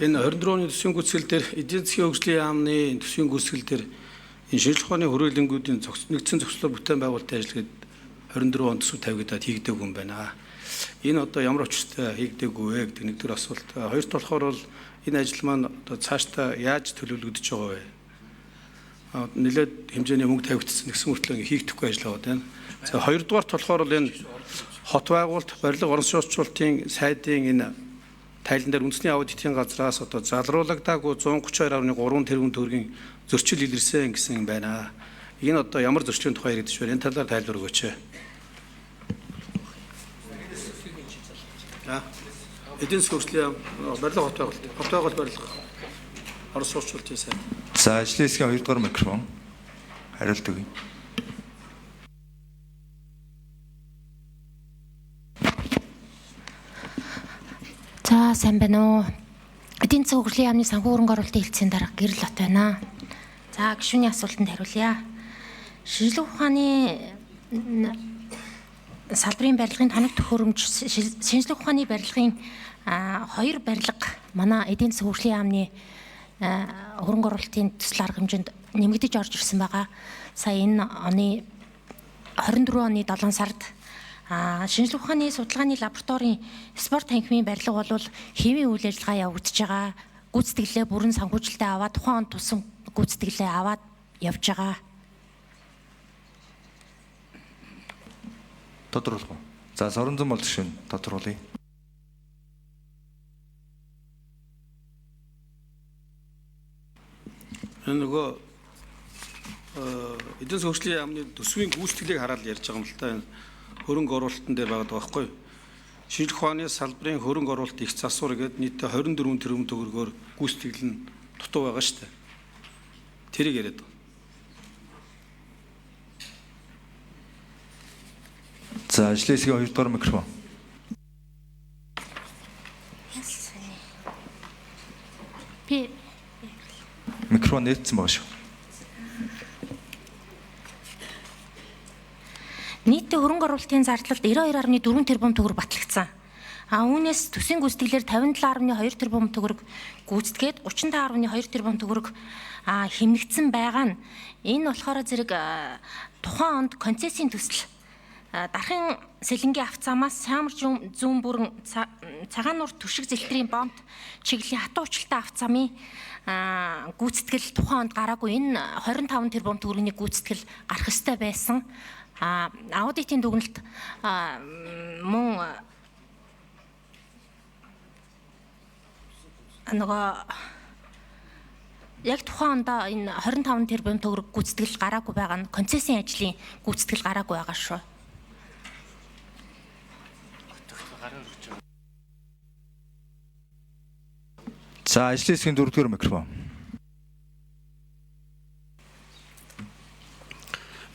Энэ 24 оны төсвийн гүйцэтгэл дээр эдийн засгийн хөгжлийн яамны төсвийн гүйцэтгэл дээр энэ шинжлэх ухааны хүрээлэнгүүдийн нэгдсэн зохицлоор бүтээн байгуулалтын ажил гээд 24 он төсөв тавигдаад хийгдээгүй юм байна. Энэ одоо ямар учиртай хийгдээгүй вэ гэдэг нэгдүгээр асуулт. Хоёрт болохоор бол энэ ажил маань одоо цаашдаа яаж төлөвлөгдөж байгаа вэ? Нэлээд хэмжээний мөнгө тавигдсан гэсэн мөртлөө хийгдэхгүй ажил байгаа байна. За хоёрдугаарт болохоор бол энэ хот байгуулалт, барилга урамшуулалтын сайдын энэ тайлан дээр үндэсний аудитын газраас одоо залруулагдаагүй 132.3 тэрбум төгрөгийн зөрчил илэрсэн гэсэн юм байна. Энэ одоо ямар зөрчлийн тухай яригдж байна? Энэ талаар тайлбар өгөөч. За эдийн засгийн хөгжлийн барилга хот байгуулалт, хот байгуулалт барилга урамшуулалтын сайд. За ажлын хэсгийн 2 дугаар микрофон хариулт өгье. За сайн байна уу? Эдийн засгийн хөгжлийн яамны санхүү хөрөнгө оруулалтын хэлтсийн дарга Гэрэл Бат байна. За гишүүний асуултанд хариулъя. Шинжлэх ухааны салбарын барилгын тоног төхөөрөмж, шинжлэх ухааны барилгын хоёр барилга манай эдийн засгийн хөгжлийн яамны хөрөнгө оруулалтын төсөл арга хэмжээнд нэмэгдэж орж ирсэн байгаа. Сая энэ оны 24 оны 7 сард шинжлэх ухааны судалгааны лабораторийн спорт танхимын барилга бол хэвийн үйл ажиллагаа явагдаж байгаа. Гүйцэтгэлээ бүрэн санхүүжилтээ аваад тухайн онд тусан гүйцэтгэлээ аваад явж байгаа. Тодруулах уу? За Соронзон бол гишүүн тодруулъя. Энэ нөгөө эдийн засгийн хөгжлийн яамны төсвийн гүйцэтгэлийг хараад ярьж байгаа юм л та. Энэ хөрөнгө оруулалтын дээр байгаа байхгүй юу? Шинжлэх ухааны салбарын хөрөнгө оруулалт их засвар гээд нийтдээ 24 тэрбум төгрөгөөр гүйцэтгэл нь дутуу байгаа шүү дээ. Тэрийг яриад байгаа. За ажлын хэсгийн 2 дугаар микрофон. Би Микрофон нээлтсэн байгаа шүү. Нийтдээ хөрөнгө оруулалтын зардлалд 92.4 тэрбум төгрөг батлагдсан. А үүнээс төсвийн гүйцэтгэлээр 57.2 тэрбум төгрөг гүйцэтгээд 35.2 тэрбум төгрөг хэмнэгдсэн байгаа нь энэ болохоор зэрэг тухайн онд концессийн төсөл дархын сэлэнгийн авцаамаас саамар зүүн бүрэн цагаан нуур түшиг зэлтрийн бомб чиглэлийн хатуу учлалтай авцаамын гүйцэтгэл тухайн онд гараагүй. Энэ 25 тэрбум төгрөгийн гүйцэтгэл гарах ёстой байсан. Аудитын дүгнэлт мөн нөгөө яг тухайн ондоо энэ 25 тэрбум төгрөг гүйцэтгэл гараагүй байгаа нь концессийн ажлын гүйцэтгэл гараагүй байгаа шүү. За ажлын хэсгийн 4 дугаар микрофон.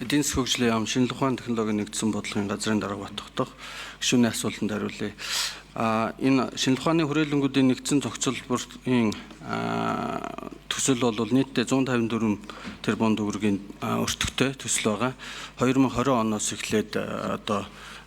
Эдийн засгийн хөгжлийн яам шинжлэх ухааны технологийн нэгдсэн бодлогын газрын дарга Батдогдох гишүүний асуултанд хариулъя. Энэ шинжлэх ухааны хүрээлэнгүүдийн нэгдсэн зохицолборын төсөл бол нийтдээ 154 тэрбум төгрөгийн өртөгтэй төсөл байгаа. 2020 оноос эхлээд одоо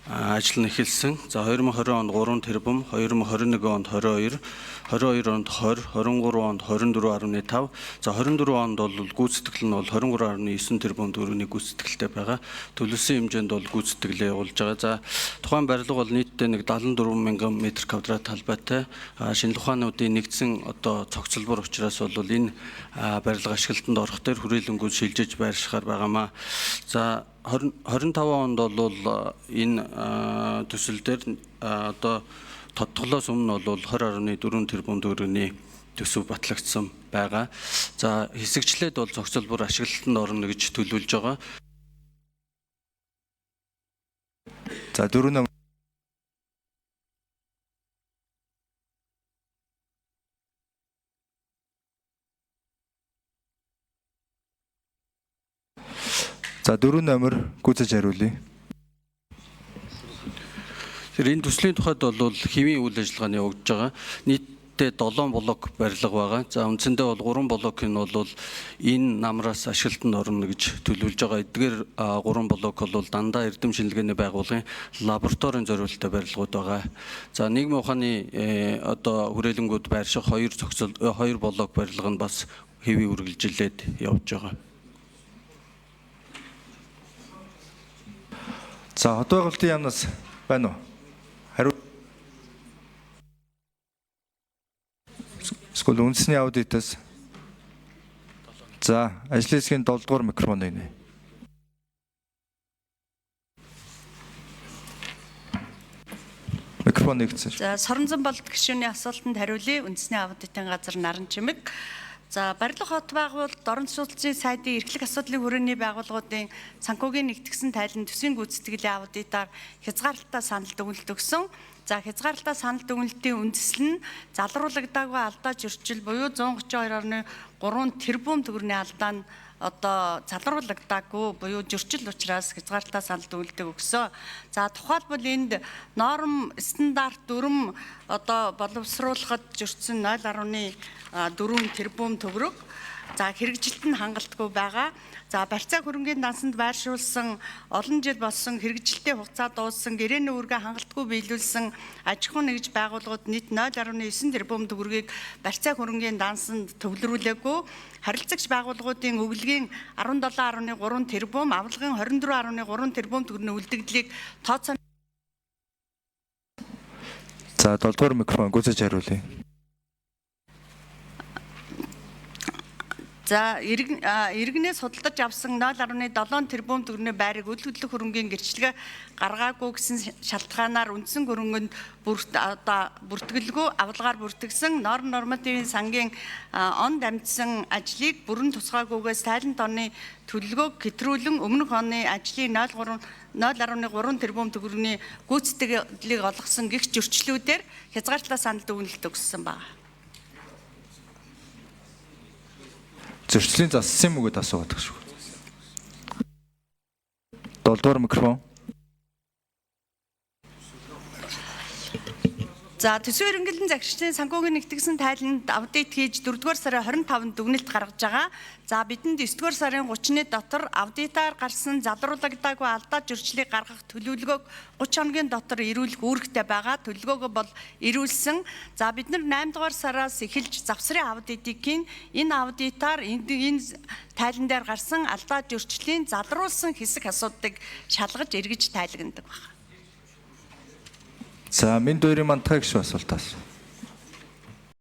ажил нь эхэлсэн. За 2020 онд 3 тэрбум, 2021 онд 22, 22 онд 20, 23 онд 24.5. За 24 онд бол гүйцэтгэл нь бол 23.9 тэрбум төгрөгийн гүйцэтгэлтэй байгаа. Төлөвлөсөн хэмжээнд бол гүйцэтгэлээ явуулж байгаа. За тухайн барилга бол нийтдээ нэг 74 мянган метр квадрат талбайтай. Шинжлэх ухаануудын нэгдсэн одоо цогцлбор учраас бол энэ барилга ашиглалтанд орох дээр хүрээлэнгүүд шилжиж байршихаар байгаамаа. За 25 онд бол энэ төсөл дээр одоо тодтголоос өмнө бол 20.4 тэрбум төгрөгийн төсөв батлагдсан байгаа. За хэсэгчлээд бол зохицолбор ашиглалтанд орно гэж төлөвлөж байгаа. За 4 За 4 номер гүйцэж хариулъя. Тэр энэ төслийн тухайд бол хэвийн үйл ажиллагааны явагдаж байгаа. Нийт нийтдээ 7 блок барилга байгаа. За үндсэндээ бол 3 блок нь бол энэ намраас ашиглалтанд орно гэж төлөвлөж байгаа. Эдгээр 3 блок бол дандаа эрдэм шинжилгээний байгууллагын лабораторийн зориулттай барилгууд байгаа. За нийгмийн ухааны одоо хүрээлэнгүүд байрших 2 зохицол 2 блок барилга нь бас хэвийн үргэлжилээд явж байгаа. За хот байгуулалтын яамнаас байна уу? Хариу. Эсвэл үндэсний аудитаас. За, ажлын хэсгийн 7 дугаар микрофоныг нэ. Микрофон нэгдсэн. За, Соронзон болд гишүүний асуултанд хариулъя. Үндэсний аудитын газар Наран Чимэг. За, барилга хот байгуулалт орон сууцны сайдын эрхлэх асуудлын хүрээний байгууллагуудын санхүүгийн нэгтгсэн тайлан төсвийн гүйцэтгэлийн аудитаар хязгаарлалтаа санал дүгнэлт өгсөн. За, хязгаарлалтаа санал дүгнэлтийн үндэслэл нь залруулагдаагүй алдаа зөрчил буюу 132.3 тэрбум төгрөгийн алдаа нь одоо залруулагдаагүй буюу зөрчил учраас хязгаарлалтаа санал дүгнэлтийг өгсөн. За, тухайлбал энд норм стандарт дүрм одоо боловсруулахад зөрчсөн 0.4 тэрбум төгрөг. За, хэрэгжилт нь хангалтгүй байгаа. За, барьцаа хөрөнгийн дансанд байршуулсан олон жил болсон хэрэгжилтийн хугацаа дууссан гэрээний үүргээ хангалтгүй биелүүлсэн аж ахуй нэгж байгууллагууд нийт 0.9 тэрбум төгрөгийг барьцаа хөрөнгийн дансанд төвлөрүүлээгүй. Харилцагч байгууллагуудын өглөгийн 17.3 тэрбум, авлагын 24.3 тэрбум төгрөгийн үлдэгдлийг тооцоо. За, 7 дугаар микрофон гүйцэж хариулъя. За, иргэнээс худалдаж авсан 0.7 тэрбум төгрөгийн байрыг үл хөдлөх хөрөнгийн гэрчлэгээ гаргаагүй гэсэн шалтгаанаар үндсэн хөрөнгөнд бүртгэлгүй авлагаар бүртгэсэн норм нормативын сангийн он дамжсан ажлыг бүрэн тусгаагүйгээс тайлан тооны төлөвлөгөөг хэтрүүлэн өмнөх оны ажлын 0.3 тэрбум төгрөгийн гүйцэтгэлийг олгосон гих зөрчлүүдээр хязгаарлалтаа санал дүгнэлт өгсөн байна. Зөрчлийн зассан юм уу гэдээ асуугаад байгаа шүү. 7 дугаар микрофон. За, төсвийн ерөнхийлөн захирчдын санхүүгийн нэгтгсэн тайланд аудит хийж 4-р сарын 25-нд дүгнэлт гаргаж байгаа. За, бидэнд 9-р сарын 30-ны дотор аудитаар гарсан залруулагдаагүй алдаа зөрчлийг гаргах төлөвлөгөөг 30 хоногийн дотор ирүүлэх үүрэгтэй байгаа. Төлөвлөгөөгөө бол ирүүлсэн. За, бид нар 8-р сараас эхэлж завсрын аудитыг хийн. Энэ аудитаар энэ тайлан дээр гарсан алдаа зөрчлийн залруулсан хэсэг асуудыг шалгаж эргэж тайлагнадаг байна. За, минь дөрийн мантахыг шүү асуултаас.